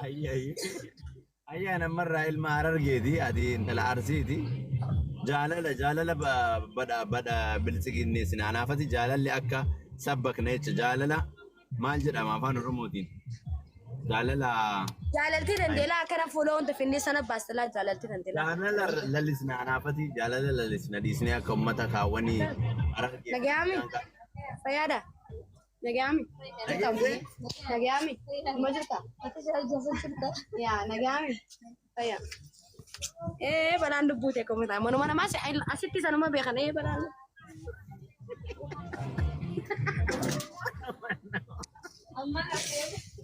Ayyaayye. Ayyaa namarraa ilma Harargeeti ati intala Arsiiti. Jaalala jaalala badha badha biltsiginneessin anaafati jaalalli akka sabbakna jecha jaalala maal jedhama afaan Oromootiin? Jaalala Jaalaltii dandeelaa akkana fuula wanta finnee sana baastalaa jaalaltii dandeelaa. jaalala lalisna anaafati jaalala lalisna dhiisnee akka uummata kaawwanii Harargee. Nagayaami. Fayyaadha. Nagayaami. Dhageessee? Nagayaami. Uma jirta? Yaa nagayaami. Fayyaa. Ee balaan lubbuu ta'e komitaa. Manuma namaas asitti sanuma beekan ee balaan.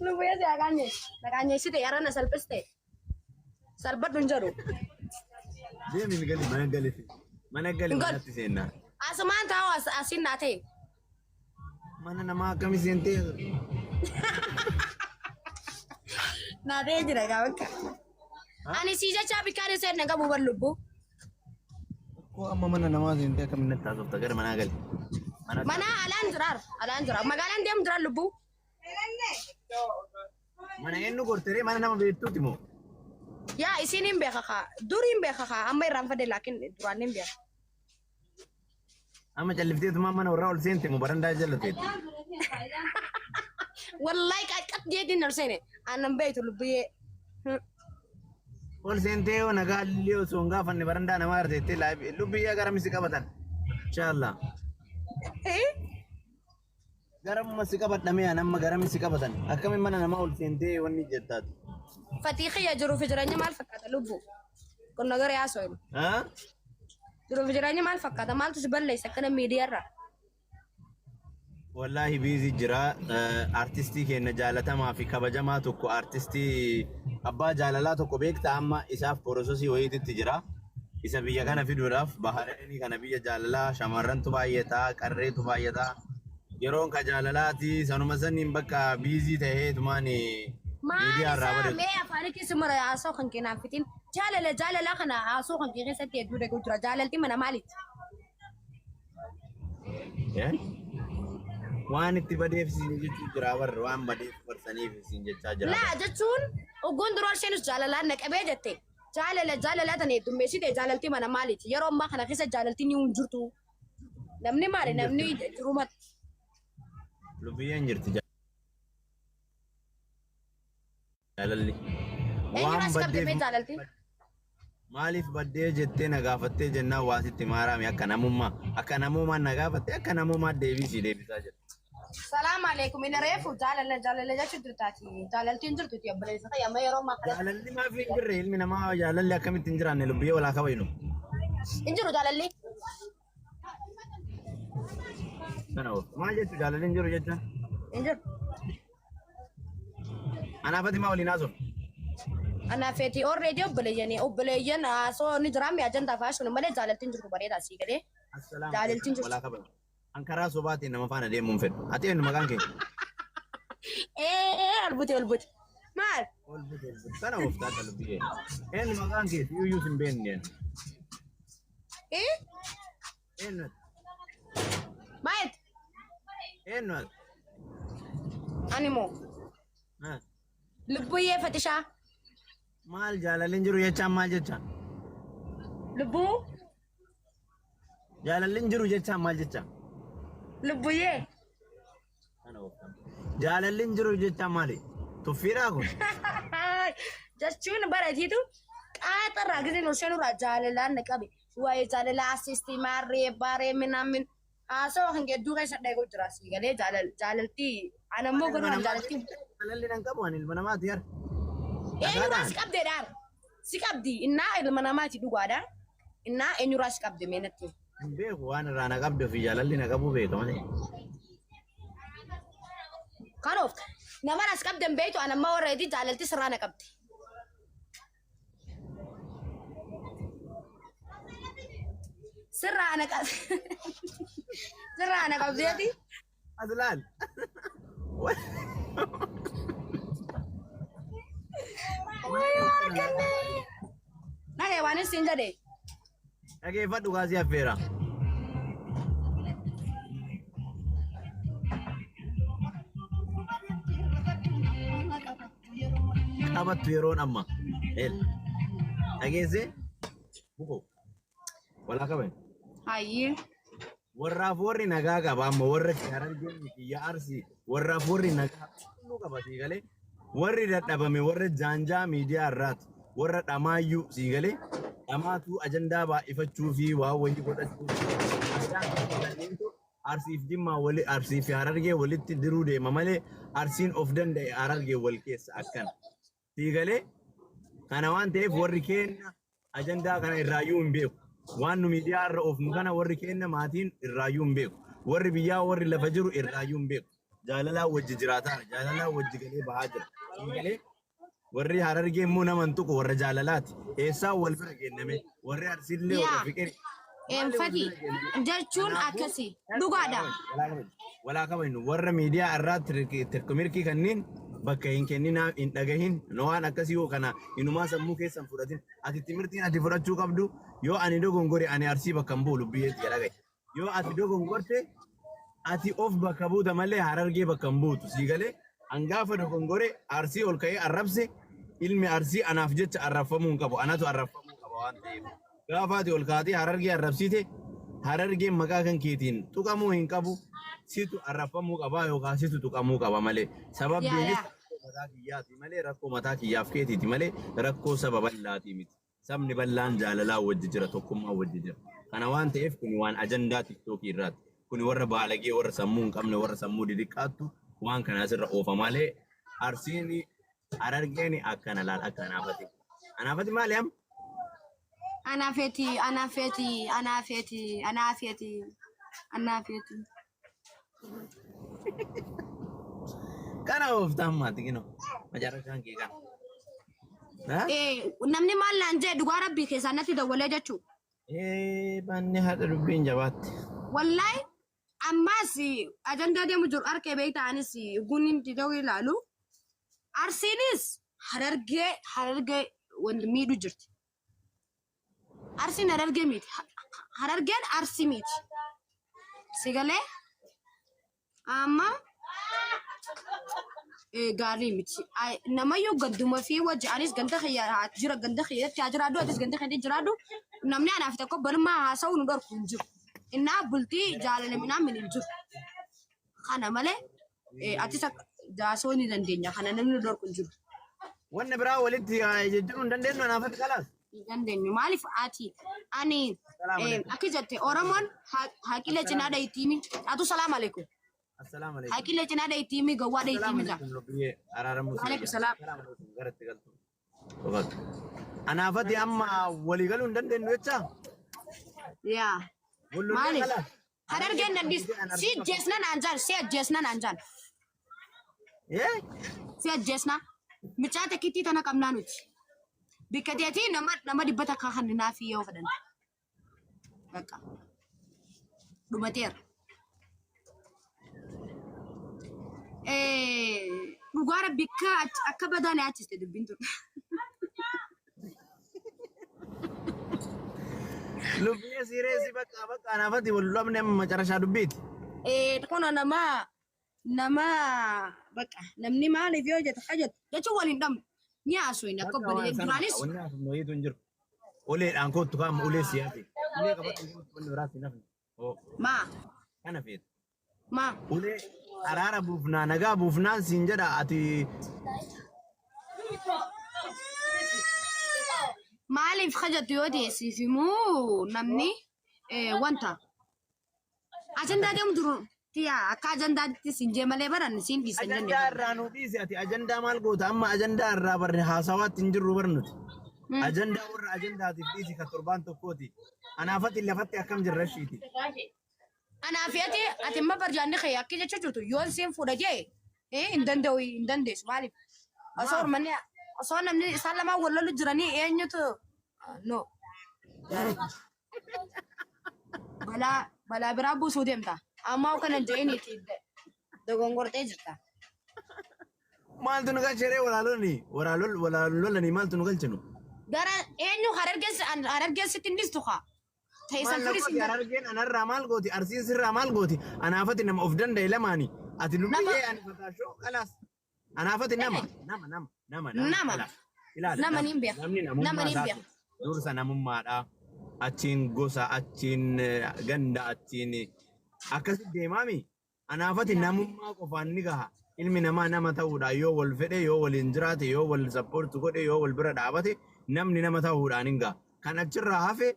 Lubbuu si haqaanye. Naqaanyeessite yarana salphiste. Salphadhu hin jedhu. Deemi hin gali mana gali mana gali Hin galu. manatti seennaa. Asumaan taa'u asiin naa ta'e. Mana namaa akkamii seentee? Naa ta'ee jira gaa bakka. Ani sii jechaa bikkaan hin seenne qabu bar lubbuu. Koo amma mana namaa seentee akkamiin natti haasofta gara manaa gali. Mana alaan jiraar alaan jira magaalaan deemu jira lubbuu. Mana eenyu gorteree mana nama beektuuti moo? Yaa isiin hin beeka kaa durii hin beeka kaa amma irraanfadhe laakiin duraan hin beeka. Amma callifteetumaa mana warraa ol seente moo barandaa jala teette? Wallahi qaqqat jeetiin ol seene aannan beektu lubbiyyee. Ol seentee yoo nagaa illee osoo hin gaafanne barandaa namaa irra teettee laabii lubbiyyaa gara misi qabatan. Inshaallah. Garamuma si qabadhamee an amma garami si qabatan. Akkamiin mana namaa ol seentee wanni jettaati? Fatii kiyya jiruu fi jireenya maal fakkaata lubbu? Kun nagara yaasoo hin. Haa? Jiruu fi jireenya maal fakkaata? Maaltu si balleessa akkana miidiyaarraa? Wallaahi biizii jira. Artistii keenya jaalatamaa fi kabajamaa tokko artistii abbaa jaalalaa tokko beekta amma isaaf porososii wayiititti jira. Isa biyya kana fiduudhaaf Bahareenii kana biyya jaalalaa shamarrantu baay'ata, qarreetu baay'ata. Yeroon ka jaalalaati sanuma saniin bakka biizii ta'ee tumaan Maal miidiyaa irraa isaa bade. mee afaanitti si mara haasoo kan kee naaf fitin. Jaalala jaalalaa kana haasoo kan kee keessatti hedduu dhaga'u jira. Jaalalti mana maaliiti? Eh? Waan itti badeef siin jechuu jira barri waan badeef barsaniif siin jechaa jira. Laa jechuun oggoon duroo isheenis jaalalaan na qabee jette. Jaalala jaalala tana heddummeessite jaalalti mana maaliiti? Yeroo ammaa kana keessa jaalalti ni hin jirtu. Namni maali? Namni jirumatti. Lubbiyyeen jirti jaalalli. Eenyuun Waan as qabde baddeef mee jaalalti? maaliif baddee jettee na gaafattee jennaan waa sitti maaraame akka namummaa akka namummaan na gaafatte akka namummaa deebii sii deebisaa jira. Salaam alaikum. Inni reefu jaalala jaalala jechuun jirtaati. Jaalalti hin jirtuti obboleessa kiyya amma yeroo ammaa kana Jaalalli maaf hin jirre ilmi namaa jaalalli akkamitti hin jiraanne lubbiyyee walaa kabajnu. hin jiru jaalalli. Kana oolu. Maal jechu jaalalli hin jiru jecha? Hin jiru. Anaafati maa waliin haasofne? Anaa feeti already obboleeyyanii obboleeyyan haasoo ni jira mi ajandaa faashuun malee jaalalti hin jirtu bareedaa sii galee. Assalamu Jaalalti hin alaikum. jirtu. Walaa kabajnu. An karaa sobaatiin nama faana deemuu hin fedhu. Ati eenyu maqaan kee? Ee ol bute ol bute. Maal? Ol bute ol bute. Kana ooftaa akka lubbiyyee. Eenyu maqaan kee? Iyyuu hin beekne. Ee Eenyu ati? maal? Eenyu ati? Ani moo Ha. lubbuyyee fatishaa Maal jaalalli hin jiru jechaan maal jecha? lubbuu Jaalalli hin jiru jechaan maal jecha? lubbuyyee Kana ooftaa. Jaalalli hin jiru jechaan maali? Tuffiidhaa kun? Jechuun baratiitu qaaxarraa giseen ol seenurraa jaalalaan na qabe. Waa'ee jaalalaa asisti maarree baaree minaamin haasawaa kan gidduu keessa dheeguu jira sii galee jaalaltii ana immoo Ilma garuu namaa jaalaltii jaalalli nan qabu ani ilma namaati yar. eenyurraa si qabdee dhaar si qabdi innaa ilma namaati dhugaadha innaa eenyurraa si qabde mee natti. Hin beeku waan irraa na qabde ofii jaalalli na qabu beeka malee. Kanaaf nama as qabde hin beektu ana amma warra jaalalti sirraa na qabdi. Sirraa ana qabdi. Sirraa ana qabdeeti. As laal. Wayyoo harkanne. Nagee waan isin jedhe. Dhageeffadhu kaasii affeera. Qabattu yeroon amma. El. Dhageessee? Bukoo. Walaa qaban. Hayyee. Warraaf warri nagaa qaba amma warra Harargeen biyya Arsii warraaf warri nagaa qulqulluu qaba sii galee warri dadhabame warra jaanjaa miidiyaa irraati warra dhamaayyuu sii galee dhamaatu ajandaa baay'ifachuu fi waan wayii godhachuu fi Arsiif Jimmaa wali Arsii fi Harargee walitti diruu deema malee Arsiin of danda'e Harargee wal keessa akkana. Sii galee kana waan ta'eef warri keenna ajandaa kana irraayyuu hin beeku. Waan nu miidiyaa irra oofnu kana warri keenna maatiin irraayyuu hin beeku. Warri biyyaa warri lafa jiru irraayyuu hin beeku. Jaalalaa wajji jiraataa jaalalaa wajji galee bahaa jira. Sii galee warri Harargee immoo nama hin tuqu warra jaalalaati. Eessaa wal bira geenname warri Arsiillee warra Yaa. Fiqiri. Fati jechuun akkasi dhugaadha. Walaa kabajnu warra miidiyaa irraa tirkumirkii kanneen bakka hin kenninaa hin dhagahin waan akkasii yoo kana inumaa sammuu keessan fudhatin ati timirtiin ati fudhachuu qabdu yoo ani dogongore ani Arsii bakka hin bu'u lubbiyeetti jedha gahe. Yoo ati dogongorte ati of bakka buuta malee Harargee bakka hin buutu sii galee hangaafa dogongore Arsii ol ka'ee arrabse ilmi Arsii anaaf jecha arrabfamuu hin qabu anatu arrabfamuu qaba waan ta'eef. Gaafa ati ol kaatee Harargee arrabsite Harargeen maqaa kan keetiin tuqamuu hin qabu situ arrabfamuu qabaa yookaan situ tuqamuu qaba malee sababbiinis Yaa, yaa. rakkoo mataa kiyyaati malee rakkoo mataa kiyyaaf keetiiti malee rakkoo saba bal'aatii miti. Sabni bal'aan jaalalaa wajji jira tokkummaa wajji jira. Kana waan ta'eef kun waan ajandaa tiktookii irraati. Kun warra baalagee warra sammuu hin qabne warra sammuu didiqqaattu waan kana asirra oofa malee Arsiin Harargeen akkana laal akka anaafati. Anaafati maali amma? Anaafeeti anaafeeti anaafeeti anaafeeti anaafeeti. Kana ooftaan maati kino. Macarrashaan kee kana. Ha? Namni maal naan jee dhugaa rabbii keessaa natti dawwalee jechuu. Banni haadha dubbiin jabaatte. Wallahi ammaas ajandaa deemu jiru harkee beektaa anis gunni didoo ilaalu. Arsiinis Harargee Harargee wanti miidhu jirti. Arsiin Harargee miti. Harargeen Arsii miti. Sigalee amma gaarii miti. Namayyuu ganduma fi wajji anis ganda kiyya haa jira ganda kiyyatti haa jiraadhu atis ganda keetti jiraadhu namni anaaf tokko balummaa haasa'u nu dhorku hin jiru. Innaa bultii jaalala minaan min hin jiru. Kana malee atis akka haasa'uu ni dandeenya kana namni nu dhorku hin jiru. Wanni biraa walitti jijjiiruu hin dandeenyu anaafatti kalaas. Hin dandeenyu. Maaliif ati ani Assalaamu alaikum. akka jette Oromoon haqilee cinaa dhayitii atu salaam alaikum. Assalaamu alaikum. Haqilee cinaa dhayitii gowwaa dhayitii Assalaamu mita. alaikum lubbiyyee araaramuu si Waalaikum salaam. Assalaamu alaikum garatti galtu. Qofatu. Anaafatti amma walii galuu hin dandeenyu jechaa? Yaa. Wal lollee Maaliif? kalaas. Harargeen dandis si ajjeesna naan jaan si ajjeesna naan jaan si ajjeesna mucaa takkittii tana qabnaa nuti. Bikka teetii nama nama 100 kan naaf yoo fedhan. Bakka. Dhumateera. Dhugaa rabbi akka akka badaa na yaachiste dubbiin tun. Lubbiyyee siireessi bakka bakka anaafatti wal dhabne amma macarashaa dubbiiti. Kun nama nama bakka namni maaliif yoo jette hajjatu jechuun wal hin dhabnu. Ni haasofna akka obboleeyyan duraanis Wanni haasofnu wayiitu hin jiru. Uleedhaan kottu kaama ulee si hafe. Ulee qabadhu kottu wanni biraa si nafne. Oo maa kana feetu. maa Ulee araara buufnaa nagaa buufnaan siin jedha ati maaliif hajjatu yoo ta'e siif himuu namni wanta ajandaa deemu duru tiyaa akka ajandaatti siin jee malee baran siin dhiisan jenne ajandaa irraa nu dhiisi ati ajandaa maal goota amma ajandaa irraa barre haasawaatti hin jirru bar nuti. Ajandaa warra ajandaatiif dhiisi ka torbaan tokkooti. Anaafati lafatti akkam jirra ishiiti. Anaaf ati ati amma barjaanni kee akka jecha jirtu yoon siin fuudha jee hin danda'u hin dandeessu maaliif osoo ormanni osoo namni isaan lamaan wal lolu jiranii eenyutu no balaa balaa biraa buusuu deemta ammaa kana hin je'iniiti dogongortee jirta. Maaltu nu galcheree walaalonni walaalolanii maaltu nu galchinu? Gara eenyu harargeessitti hin dhiistu kaa. Ta'e Maal san na firis gooti hin harargeen anarraa maal gooti arsiin sirraa maal gooti anaafati nama of danda'e lamaani ati Nama lubbiyyee ani fataashoo kalaas. Anaafati nama nama nama nama nama Nama. Ilaala Nama niin beeka. namni Nama namummaa niin isaati beeka. dursa namummaadha. Achiin gosa, achiin ganda, achiin akkasi deemaami. Anaafati namummaa qofaan ni gaha. Ilmi namaa nama ta'uudhaan yoo wal fedhe, yoo waliin jiraate, yoo wal support godhe, yoo wal bira dhaabate namni nama ta'uudhaan hin gaha. Kan achirraa hafe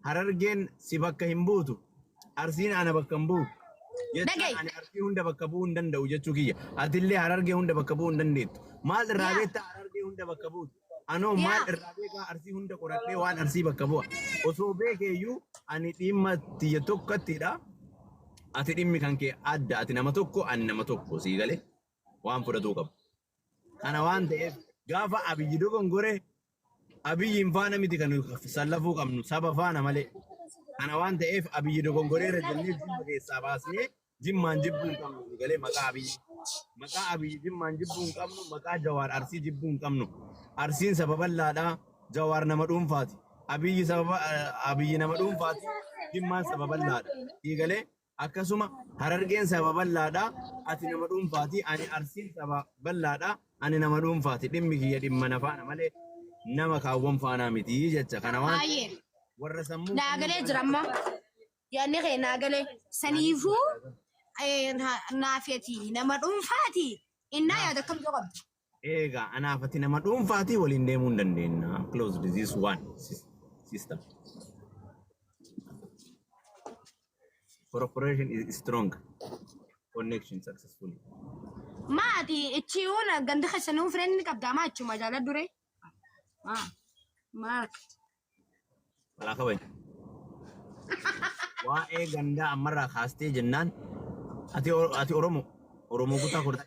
Harargeen si bakka hin buutu. Arsiin ana bakka hin bu'u. Jechaan Dhaga'i. ani Arsii hunda bakka bu'uu hin danda'u jechuu kiyya. Atillee Harargee hunda bakka bu'uu hin dandeettu. Maal irraa Yaa. beektaa Harargee hunda bakka buutu? Anoo maal Yaa. irraa beekaa Arsii hunda qoradhee waan Arsii bakka bu'a? Osoo beekeeyyuu ani dhimma tiyya tokkottidha. Ati dhimmi kan kee adda. Ati nama tokko, ani nama tokko sii galee waan fudhatuu qabu. Kana waan ta'eef gaafa Abiyyi dogongore Abiyyiin faana miti kan sallafuu qabnu saba faana malee. Kana waan ta'eef Abiyyi dogongoreera jennee Jimma keessaa baasnee Jimmaan jibbuu hin qabnu sii galee maqaa Abiyyi. Maqaa Abiyyi Jimmaan jibbuu hin qabnu, maqaa Jawaar Arsii jibbuu hin qabnu. Arsiin saba bal'aadha, Jawaar nama dhuunfaati. Abiyyi sababa Abiyyi nama dhuunfaati, Jimmaan saba bal'aadha. Sii galee akkasuma Harargeen saba bal'aadha, ati nama dhuunfaati, ani Arsiin saba bal'aadha, ani nama dhuunfaati. Dhimmi kiyya dhimma na faana malee nama kaawwan faanaa miti jecha. Kana waan ta'eef Baay'ee. warra sammuu hin qabne Naagalee jira amma. Yaadni kee naagalee. Saniifuu naafeeti nama dhuunfaati. Innaa yaada akkam yoo qabdu. Egaa anaaf ati nama dhuunfaati waliin deemuu hin dandeenya. Close this one system. Corporation is strong. Connection successfully. Maati ichi yoona ganda keessanii friend ni qabdaa maa achuma jaalladhu dure. Maa maal Walaa kabaj. Waa'ee gandaa ammarraa kaastee jennaan ati Oromoo Oromoo kutaa kudha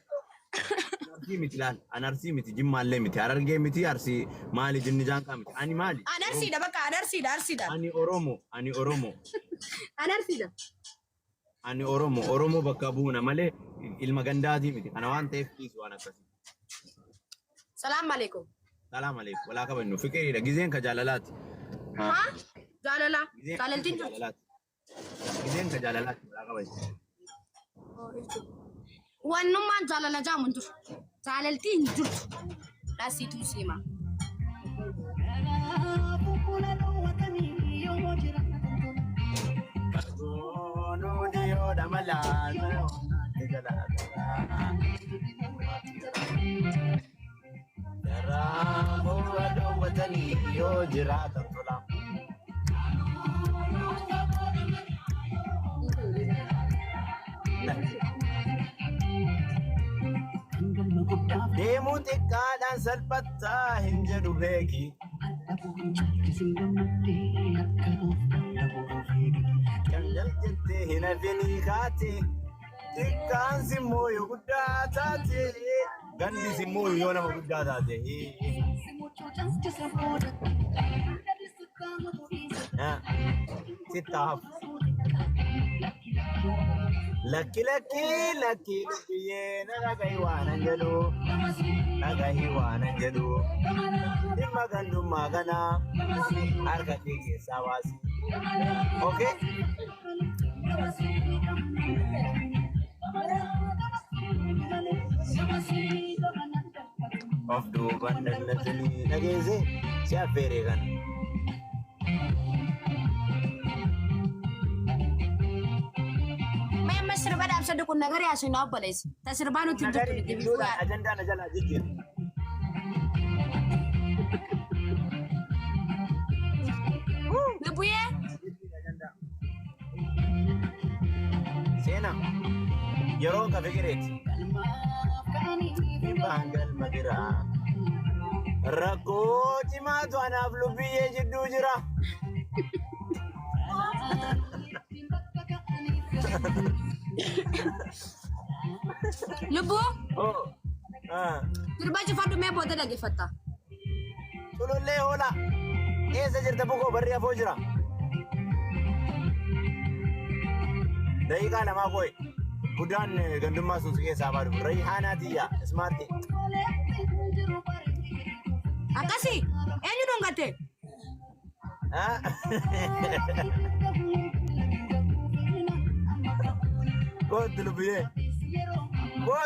Arsii miti laal. An Arsii miti, Jimmaallee miti, Harargee miti, Arsii maali jinni jaanqaa miti. Ani maali? An Arsiidha bakka an Arsiidha Arsiidha. Ani Oromoo, ani Oromoo, An Arsiidha. ani Oromoo, Oromoo bakka buuna malee ilma gandaatii miti. Kana waan ta'eef dhiisu waan akkasii. Salaam alaikum. Salaam alaikum. Walaa kabajnu. Fiqiriidha. Gizeen ka jaalalaati. Haa? Jaalala. Gizeen ka Jaalaltiin jirtu. jaalalaati. Gizeen ka jaalalaati. Walaa kabajnu. Wannummaan jaalala jaamu hin jiru. Jaalaltiin hin jirtu. Dhasiituu siima. Yoo jiraatan tola. Deemuu xiqqaadhaan salphattaa hin jedhu beeki. Kan jettee hin hafinii kaate. Xiqqaan simmoo yoo guddaa taate. Gandi simmoo yoo nama guddaa taate. Sitti hafu. Lakki lakki lakki lubbiyyee na dhagahi waanan jedhu. Dhagahi waanan jedhu. Dhimma gandummaa kana harka kee keessaa baasi. Okay? Of duuban dallatanii dhageesse si affeeree kana. Mee amma sirba dhaabsadhu kun nagarii asii na obboleessi. Ta sirbaa nuti hin jirtu Nagarii nuti gidduudhaan ajandaa na jalaa jijjiira. Lubbuyyee. Seenaa yeroo ka fikireeti. Dhibbaan galma jira. Rakkoo cimaatu anaaf lubbiyyee jidduu jira. Lubbuu. Oh. Ah. Sirba cufadhu mee booda dhaggeeffatta. Culullee hoolaa. Eessa jirta bukoo barri afoo jira. Daqiiqaa lamaa kooyi. Budaan gandummaa sun si keessaa baadu. Rayhaanaa tiyya. Ismaarti. Akkasii eenyu dhungatte? Ah. Kootu lubbiyyee. Kootu.